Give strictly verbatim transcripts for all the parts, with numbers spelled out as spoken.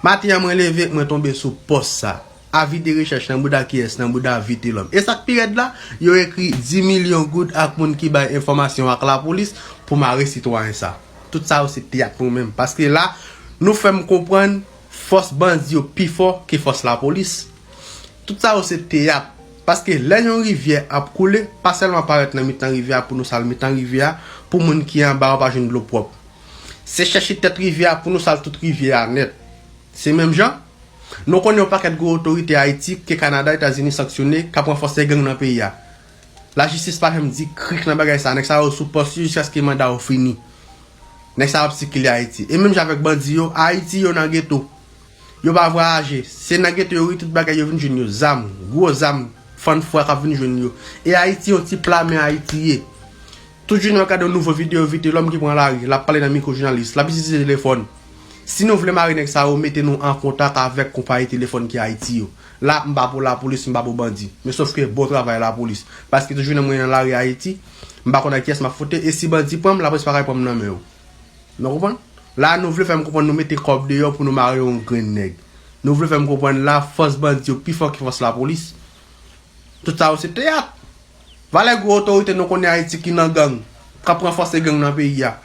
Maten an mwen leve, mwen tonbe sou pòs sa. Avi de rechèch nan bouda kiyès? Nan bouda Vitelòm. E sa k pi rèd la, yo ekri dis milyon goud ak moun ki bay enfòmasyon ak lapolis pou mare sitwayen sa. Tout sa yo se teyat pou mwen menm. Paske la, nou fè m konprann fòs bandi yo pi fò ke fòs lapolis. Tout sa yo se teyat. Paske lè yon rivyè ap koule, pa sèlman parèt nan mitan rivyè a pou nou sal mitan rivyè a, pou moun ki anba yo pa jwenn dlo pwòp. Se chèche tèt rivyè a pou nou sal tout rivyè a nèt. Se menm jan, nou konnen yon pakèt gwo otorite Ayiti ke Kanada, Etazini sanksyone, k ap ranfòse gang nan peyi a. Lajistis pa janm di krik nan bagay sa. Nèg sa yo sou pòs yo jiskaske manda yo fini. Nèg sa yo ap sikile Ayiti. E menm jan avèk bandi yo, Ayiti yo nan geto. Yo pa vwayaje. Se nan geto yo ri tout bagay yo vin jwenn yo. Zam, gwo zam, fann fwa k ap vin jwenn yo. E Ayiti yon ti pla men Ayiti ye. Tout jounen w ap gade yon nouvo videyo Vitelòm ki pran lari, l ap pale nan mikwo jounalis, l ap itilize telefòn. Si nou vle mare nèg sa yo, mete nou an kontak avèk konpayi telefòn ki Ayiti yo. La, m pa pou lapolis, m pa pou bandi. Men sòf ke bon travay lapolis. Paske tout jounen mwen nan lari Ayiti, m pa konn ak kiyès m ap fwote, e si bandi pran m, lapolis pa ka pran m nan men yo. Nou konprann? La, nou vle fè m konprann nou mete kòb deyò pou nou mare yon grenn nèg. Nou vle fè m konprann la, fòs bandi yo pi fò ke fòs lapolis. Tout sa yo se teyat. Valè gwo otorite nou konnen Ayiti ki nan gang, k ap ranfòse gang nan peyi a.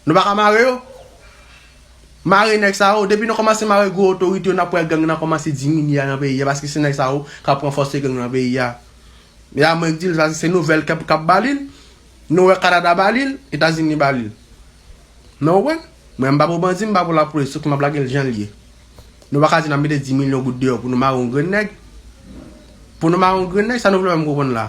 Nou pa ka mare yo? Mare nèg sa yo. Depi nou kòmanse mare gwo otorite yo, n ap wè gang nan kòmanse diminye nan peyi a, paske se nèg sa yo k ap ranfòse gang nan peyi a. E a mwen k di l, paske se nouvèl k ap, k ap ba li l. Nou wè Kanada ba li l, Etazini ba li l. Nou konprann? Mwen, m pa pou bandi, m pa pou lapolis, sòf ke m ap lage l jan l ye. Nou pa ka di n ap mete dis milyon goud deyò pou nou mare yon grenn nèg. Pou nou mare yon grenn nèg, sa nou vle fè m konprann la?